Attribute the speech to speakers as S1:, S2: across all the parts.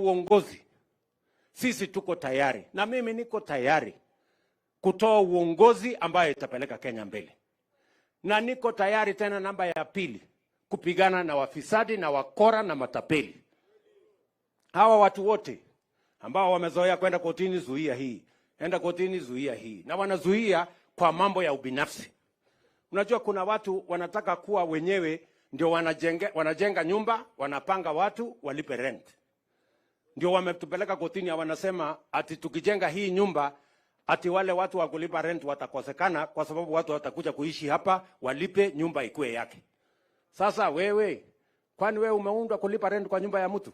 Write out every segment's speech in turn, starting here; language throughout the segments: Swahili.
S1: uongozi, sisi tuko tayari na mimi niko tayari kutoa uongozi ambayo itapeleka Kenya mbele, na niko tayari tena, namba ya pili, kupigana na wafisadi na wakora na matapeli. Hawa watu wote ambao wamezoea kwenda kotini, zuia hii, enda kotini, zuia hii, na wanazuia kwa mambo ya ubinafsi. Unajua kuna watu wanataka kuwa wenyewe ndio wanajenga nyumba, wanapanga watu walipe rent, ndio wametupeleka kotini, wanasema ati tukijenga hii nyumba ati wale watu wa kulipa rent watakosekana, kwa sababu watu watakuja kuishi hapa walipe nyumba ikuwe yake. Sasa wewe, kwani wewe umeundwa kulipa rent kwa nyumba ya mtu?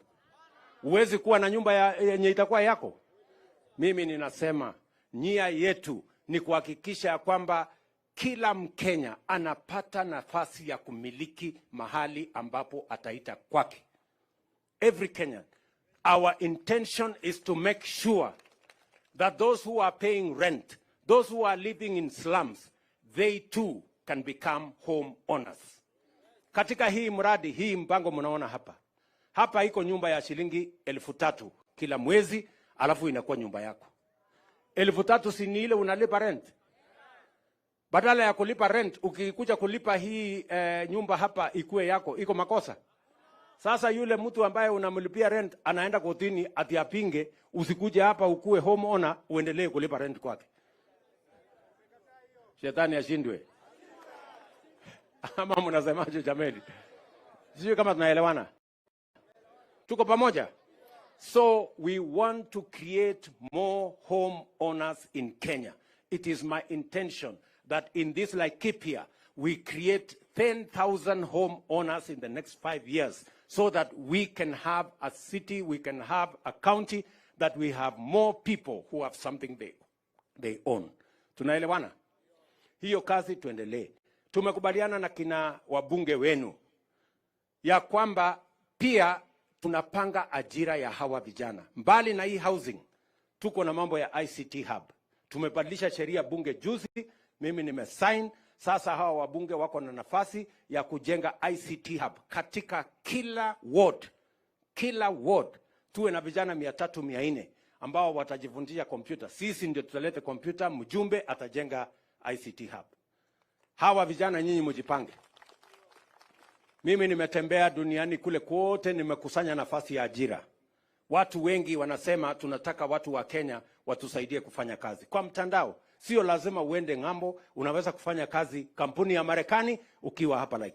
S1: Huwezi kuwa na nyumba yenye itakuwa yako. Mimi ninasema nia yetu ni kuhakikisha ya kwamba kila Mkenya anapata nafasi ya kumiliki mahali ambapo ataita kwake. Every Kenyan. Our intention is to make sure that those who are paying rent, those who are living in slums, they too can become home owners. Katika hii mradi, hii mpango mnaona hapa, hapa iko nyumba ya shilingi 3,000 kila mwezi, alafu inakuwa nyumba yako. 3,000 si ni ile unalipa rent? Badala ya kulipa rent, ukikuja kulipa hii nyumba hapa ikuwe yako, iko makosa? Sasa yule mtu ambaye unamlipia rent anaenda kotini ati apinge, usikuje hapa ukuwe homeowner uendelee kulipa rent kwake. Shetani ashindwe. Ama mnasemaje jameni? Sijui kama tunaelewana. Tuko pamoja? So we want to create more home owners in Kenya. It is my intention that in this Laikipia, we create 10,000 home owners in the next 5 years so that we can have a city, we can have a county, that we have more people who have something they own. Tunaelewana? Hiyo kazi tuendelee. Tumekubaliana na kina wabunge wenu ya kwamba pia tunapanga ajira ya hawa vijana. Mbali na hii housing, tuko na mambo ya ICT hub. Tumebadilisha sheria bunge juzi, mimi nimesign. Sasa hawa wabunge wako na nafasi ya kujenga ICT hub katika kila ward, kila ward tuwe na vijana 300, 400 ambao watajifundisha kompyuta. Sisi ndio tutaleta kompyuta, mjumbe atajenga ICT hub. Hawa vijana nyinyi mjipange. Mimi nimetembea duniani kule kote, nimekusanya nafasi ya ajira. Watu wengi wanasema tunataka watu wa Kenya watusaidie kufanya kazi kwa mtandao. Sio lazima uende ng'ambo, unaweza kufanya kazi kampuni ya Marekani ukiwa hapa Laikipia.